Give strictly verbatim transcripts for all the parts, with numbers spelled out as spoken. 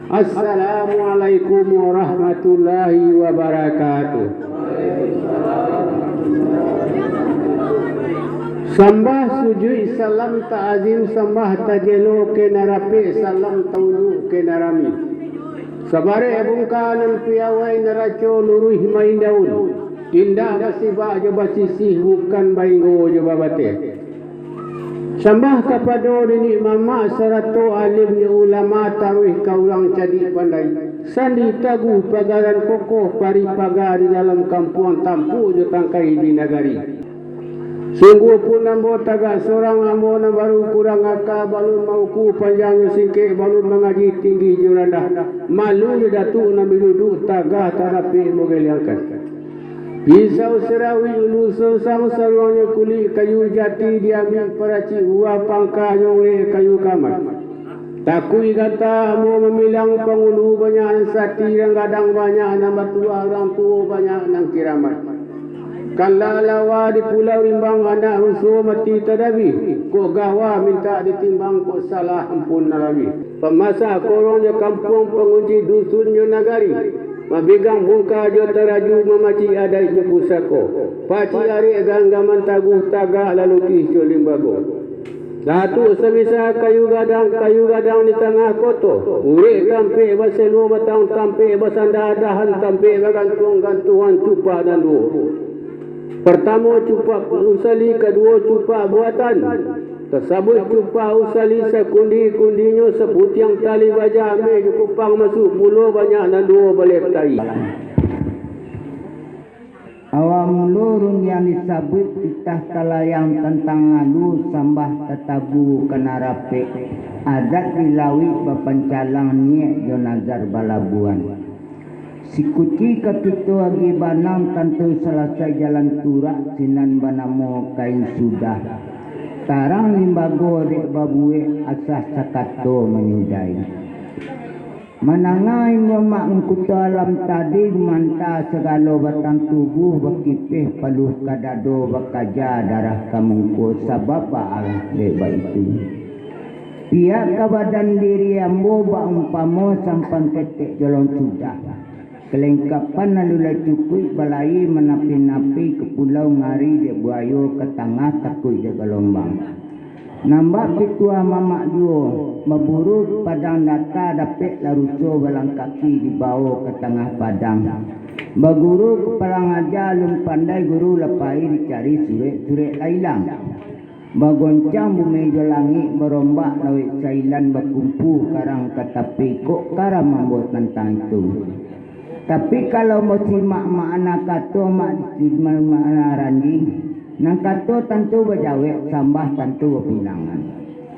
Assalamualaikum warahmatullahi wabarakatuh. Sambah sujuik salam ta'zim, sambah tajelo ka nan rapek, salam taunjuk ka nan rami. Sabarek bungka nan piawai naraco, luruih main daun. Indak basibak jo basisih, bukan bainggo jo babateh. Sambah kapado niniak mamak sarato alim jo ulama, taruih ka urang cadiak pandai. Sandi taguh pagaran kokoh, pari paga di dalam kampuang, tampuak jo tangkai di nagari. Sungguah pun ambo tagak sorang, ambo nan baru kurang aka, balun mauku panjang jo singkek, balun mangaji tinggi jo randah. Malu jo datuak nan baduduak, tagah tarapek bagaliangkan. Pisau sirawik ulu sosang, saruangnyo kulik kayu jati, diambiak paracik buah pangka, nyo urek kayu kamar. Takuik gata ambo mambilang, pangulu banyak nan sati, nan gadang banyak nan batuah, urang tuo banyak nan kiramat. Kan lah lawa di Pulau Rimbang, anak ruso mati tadabih. Kok gawa mintak ditimbang, kok salah ampun nan labiah. Pamasak korong jo kampuang, pangunci dusun jo nagari. Mabigang bungka jo taraju, mamacik adaik jo pusako. Pacik arek ganggaman, taguah tagak lalukih jo limbago. Datuak sabisa kayu gadang, kayu gadang di tangah koto. Urek tampek baselo batang, tampek basanda dahan, tampek bagantuang-gantuangan cupak nan duo. Partamo cupak usali, kaduo cupak buatan. Tasabuik cupak usali sakundi-kundinyo, saputiang tali baja ameh jo kupang, masuak pulo banyak nan duo baleh tai. Awak mulo rundiang disabuik, titah talayang tantang alu, sambah tatabu ka nan rapek, adat di lauik bapancalang, niaik jo nazar balabuahan. Sikuci ka kito agiah banang, tantu salasai jalan turak, sinan banamo kain sudah. Tarang limbago dek babuek, asah sakato manyudahi. Manangah imbau mak Angkuto Alam tadi, manta sagalo batang tubuah, bakipeh paluah ka dado, bakaja darah ka mungko, sabab baalah dek baitu. Piak ka badan diri ambo, baumpamo sampan ketek jolong sudah. Kalengkapan alun lai cukuik, balayia manapi-napi ka pulau, ngari dek buayo, ka tangah takuik dek galombang. Nambah pituah mamak juo, baburu ka padang data, dapek lah ruso balang kaki, dibawo ka tangah padang. Baguru ka palang aja alun pandai, guru lah pai dicari, surek-surek lah ilang. Bagoncang bumi jo langik, barombak lauik sailan, bakumpu karang ka tapi, kok karam ambo tantang itu. Tapi kalau basimak makna kato, mak disimak makna ranji, nan kato tantu bajawek, sambah tantu bapilangan.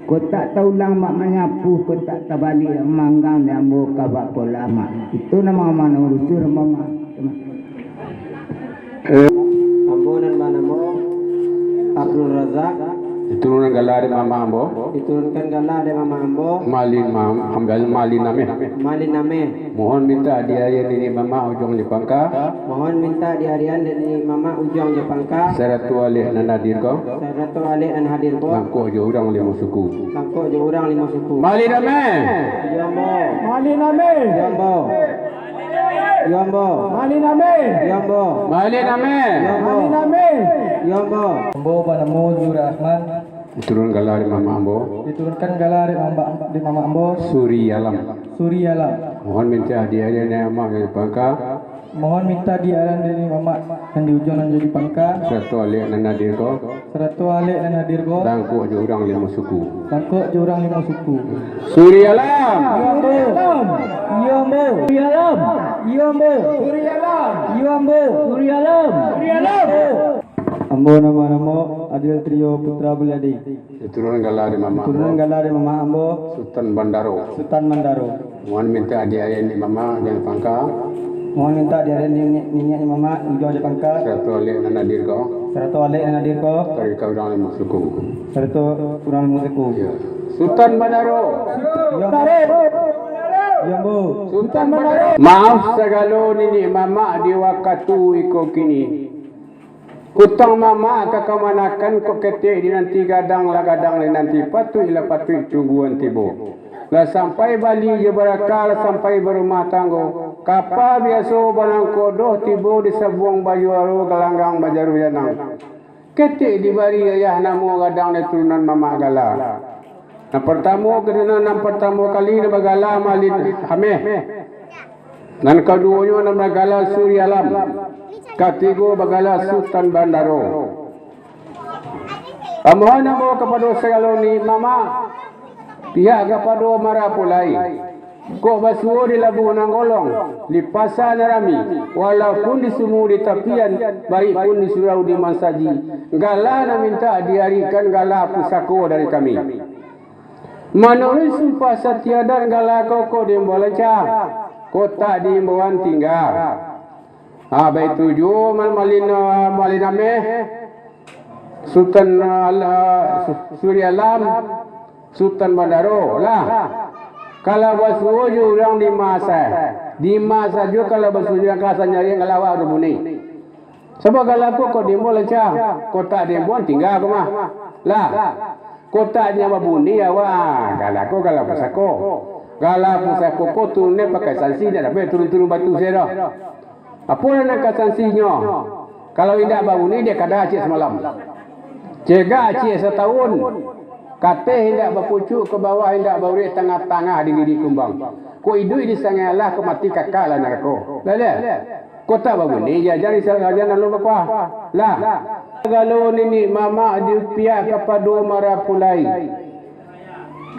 Kok tak taulang mak manyapu, kok tak tabaliak manggang, di ambo ka bak kolah mak. Itu namo mano urusan ambo mak. Ambo nan banamo Abdul Razak. Diturunan gala dek mamak ambo. Diturunkan gala dek mamak ambo. Malin ma-, ambilan Malin Ameh. Malin Ameh. Mohon mintak diarian niniak mamak ujuang jo pangka. Mohon mintak diarian niniak mamak ujuang jo pangka. Sarato alek nan hadir ko. Sarato alek nan hadir ko. Langkok jo urang limo suku. Langkok jo urang limo suku. Malin Ameh. Iyo ambo. Malin Ameh. Iyo ambo. Iyo ambo. Malin Ameh. Iyo ambo. Malin Ameh. Iyo ambo. Malin Ameh. Iyo ambo. Ambo banamo Zul Rahman. Diturun gala dek mamak ambo. Diturunkan gala dek mamak, dek mamak ambo. Suri Alam. Suri Alam. Mohon mintak diarian niniak mamak nan di pangka. Mohon mintak diarian niniak mamak nan di ujuang nan jadi pangka. Sarato alek nan hadir ko. Sarato alek nan hadir ko. Langkok jo urang limo suku. Langkok jo urang limo suku. Suri Alam. Iyo ambo. Iyo ambo. Suri Alam. Iyo ambo. Suri Alam. Iyo ambo. Suri Alam. Suri Alam. Ambo namo-namo Adil Trio Putra Mulyadi. Diturunan gala dek mamak ambo. Diturunan gala dek mamak ambo. Sutan Bandaro. Sutan Bandaro. Mohon mintak diarian niniak mamak ujuang jo pangka. Mohon mintak diarian niniak, niniak mamak ujuang jo pangka. Sarato alek nan hadir ko. Sarato alek nan hadir ko. Taruih ka urang limo suku. Sarato urang limo suku. Iyo. Sutan Bandaro. Iyo ambo. Iyo ambo. Sutan Bandaro. Maaf sagalo niniak mamak di wakatu iko kini. Utang mamak ka kamanakan, kok ketek dinanti, gadang lah gadang dinanti, patuik lah patuik tungguan tibo. Lah sampai bali jo baraka, lah sampai barumah tanggo. Kapa biaso banangko doh, tibo di sabuang bajuaro, galanggang bajaru janang. Ketek dibari ayah namo, gadang di turunan mamak gala. Nan partamo, kena nan partamo kali nan bagala Malin Ameh. Nan kaduonyo nan bagala Suri Alam. Katigo bagala Sutan Bandaro. Pamohon ambo kapado sagalo ni mamak, pihak kapado Marapulai. Kok basuo di labuah nan golong, di pasa nan rami, walaupun di sumua di tapian, baik pun di surau di mansaji, gala nan mintak diarikan gala pusako dari kami. Manuruik sumpah satia dan gala ko, kok diimbau lanca, kok tak diimbauan tingga. Ha, baitu juo Mal-, Malin, Malin Ameh, Sutan, ah, Su-, Suri Alam, Sutan Bandaro lah. Kalau basuo jo urang di masa, di masa juo kalau basuo jo urang ka sanyari, kalau awak tu bunyi. Sabab kalau ko, kok diimbau lanca, kok tak diimbau tingga ko mah. Lah. Kok tak nyo babunyi awak, gala ko gala pusako. Gala pusako ko turun pakai sansi, indak dapek turun-turun batu sajo doh. Apo nan ka sansinyo? Kalau indak babunyi, dek kada ciek samalam. Cegak ciek satahun. Kateh indak bapucuak, ka bawah indak baurek, tangah-tangah diri dikumbang. Kok iduik di sangai alah, kok mati kakak lah narako. Lah, lah. Kok tak babunyi, jajan di sa-, jajan lalu bakuah. Lah. Sagalo niniak mamak di piak kapado Marapulai.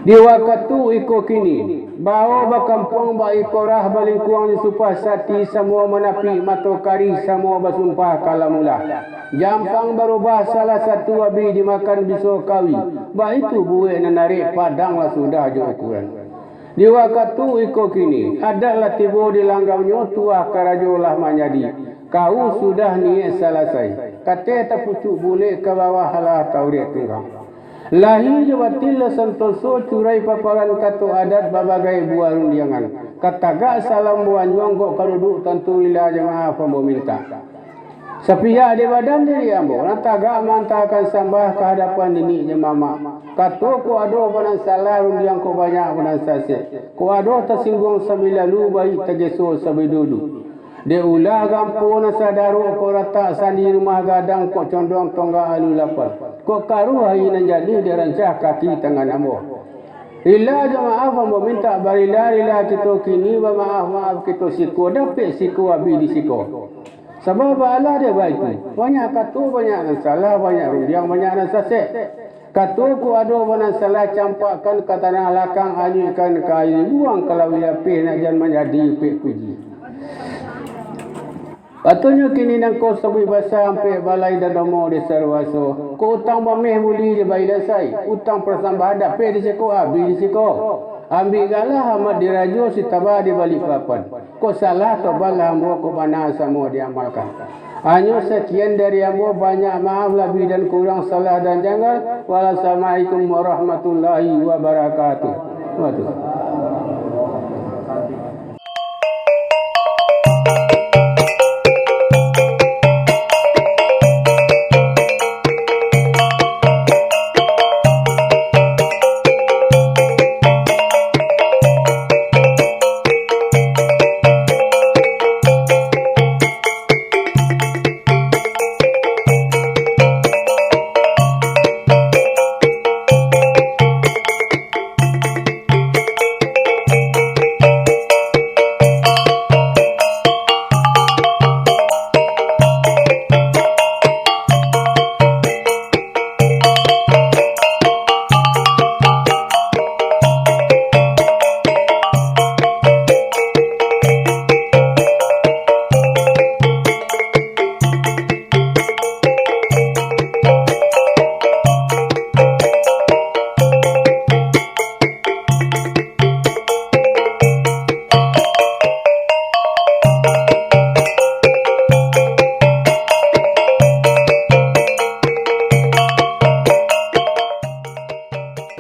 Di wakatu iko kini, bao bakampuang, baikorah balingkuang, di supah sati samo manapik, mato kari samo basumpah kalamulah. Jampang barubah salah satu, abih dimakan biso kawi. Baitu buek nan arek, padang lah sudah jo ukuran. Di wakatu iko kini, adat lah tibo di langgaunyo, tuah karajo lah manjadi. Kau sudah niaik salasai. Kateh tapucuak bulek, ka bawah lah taurek tunggang. Lahia jo batin lah santoso, curai paparan kato adat, babagai buah rundiangan. Ka tagak salam buanjuang, kok ka duduak tantu, rila jo maaf ambo mintak. Sapihak di badan diri ambo, nan tagak maantakan sambah ka hadapan niniak jo mamak. Kato kok ado nan salah, rundiang kok banyak nan sasek. Kok ado tasingguang sabilalu, baik tageso sabidulu. Dek ulah gampo nan sadarok, kok ratak sandi rumah gadang, kok condong tonggak alun lapeh. Kok karuah aia nan jaleh, dek rancak kaki tangan ambo. Rila jo maaf ambo mintak, barila-rila kito kini, bamaaf-maaf kito siko, dapek siko abih di siko. Sabab baalah dek baitu, banyak kato, banyak nan salah, banyak rundiang, banyak nan sasek. Kato kok ado nan salah, campakkan ka tanah lakang, anyuikkan ka aia, buang ka lauik lapeh, nak jan manjadi upek kuji. Katonyo kini nangko sabuik basa, ampek balai dan domo di saruaso. Kok utang bameh buli dibayia lasai, utang parsambahan dapek di siko, abih di siko. Ambiak galah Amat Dirajo, sitaba di Balikpapan. Kok salah tobatlah ambo, kok bana samo diamalkan. Hanyo sakian dari ambo, banyak maaf labiah dan kurang, salah dan janggal. Wassalamualaikum warahmatullahi wabarakatuh. Waduh.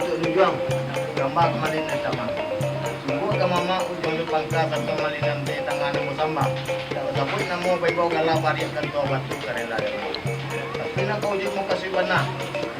Untuak tujuang, gambar kamalinan tama. Sungguah ka mamak ujuang jo pangka, kato malinan di tangan ambo sambah. Tak basabuik namo, baibau galah, bariak kantua batu karela. Tapi nak ka ujuik mukasuik bana,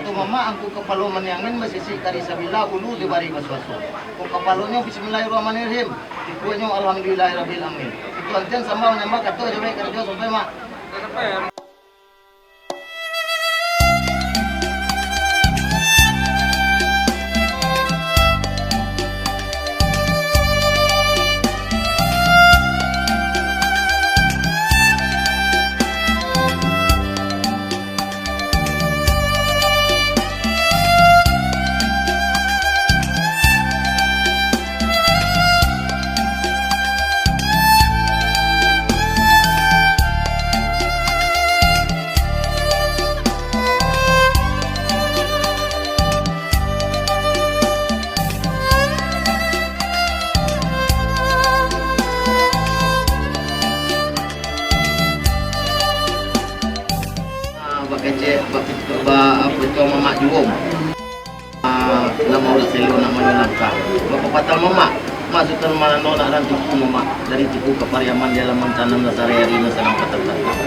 kato mamak, angku kapalo maniangin, basisik kari sabila, ulu dibari basuaso. Kok kapalonyo bismillahirrahmanirrahim, ikuiknyo alhamdulillahirabbil alamin. Itu antian sambah manyambah kato jawek karajo sampai, Mak. Ah, bakecek, bak-, ba-, apo tu, mamak juo. Ah, namo urang selo namonyo langkah. Bapapatal mamak, masukan manano nak rantiku mamak, dari tiku ka Pariaman di alaman tanam lah sahari-hari nan sadang patang-patang.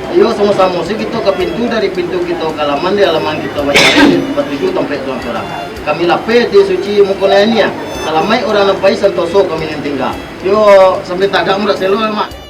Iyo, samo-samo se kito ka pintu, dari pintu kito ka alaman, di alaman kito bacari, batuju tampek surang-surang. Kami lapeh ati suci muko nan ania, salamaik urang nan pai, santoso kami nan tingga. Yo, sampai tagak murak selo, Mak.